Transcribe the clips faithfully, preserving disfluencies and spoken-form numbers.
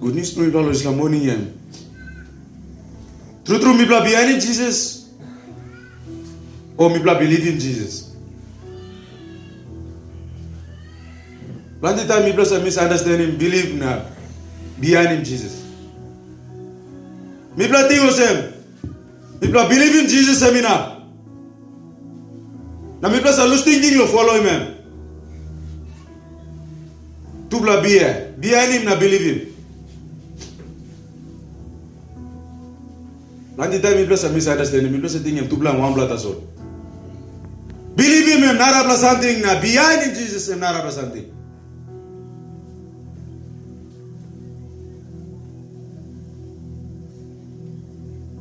Gutnius bilong mipela long dispela moning em. Tru tru mipela bihainim Jisas, o mipela bilipim Jisas? Planti taim mipela sa misunderstanding bilip na bihainim Jisas. Mipela ting olsem, mipela bilipim Jisas em inap. Na mipela sa lus tingting long foloim em. Tupela bia, bihainim na bilipim. Planti taim mipela sa misunderstanding, mipela sa tingim tupela em wanpela tasol. Bilipim em narapela samting na bihainim Jisas em narapela samting.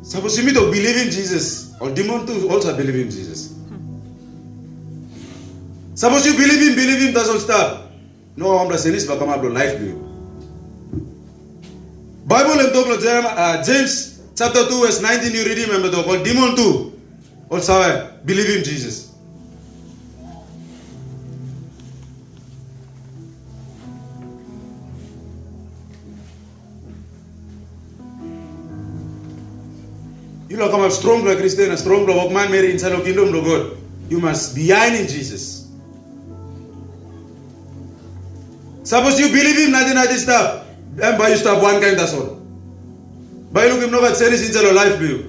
Sapos yumi tok bilipim Jisas, ol demon tu ol sa bilipim Jisas. Sapos yu bilipim, bilipim tasol stap, no wanpela senis bai kamap long laip bilong yu. Baibel em tok long Jerem- a, Jems chapter two verse nineteen, yu ritim em tok, ol demon tu ol save bilipim Jisas. Yu laik kamap strongpela Kristen na strongpela wokmanmeri insait long kingdom bilong God, yu mas bihainim Jisas. Sapos yu bilipim nating nating stap, em bai yu stap wankain tasol. Bai yu lukim nogat senis insait long laip bilong yu.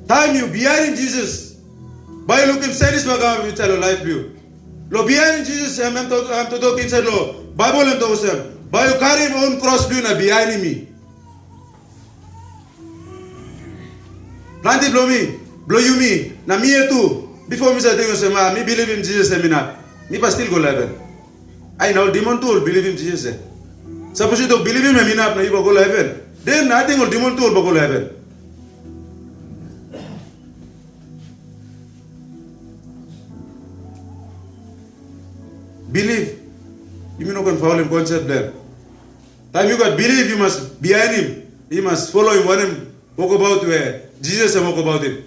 Taim yu bihainim Jisas, bai yu lukim senis bai kamap insait long laip bilong yu. Long bihainim Jisas em, em tok- em toktok insait long Baibel em tok olsem, bai yu karim ol kros bilong yu na bihainim mi. Planti bilong mi, bilong yumi, na mi yet tu, bipo mi sa ting olsem, "Ah, mi bilipim Jisas em inap, mi bai stil go long heven." Ai na ol demon tu ol bilipim Jisas, eh? Sapos yu tok bilipim em inap na yu bai go long heven, den ating ol demon tu ol bai go long heven. Bilip, yumi no ken faulim konsep bilong em. Taim yu gat bilip, yu mas bihainim, yu mas foloim wanem wokabaut we Jisas em wokabautim.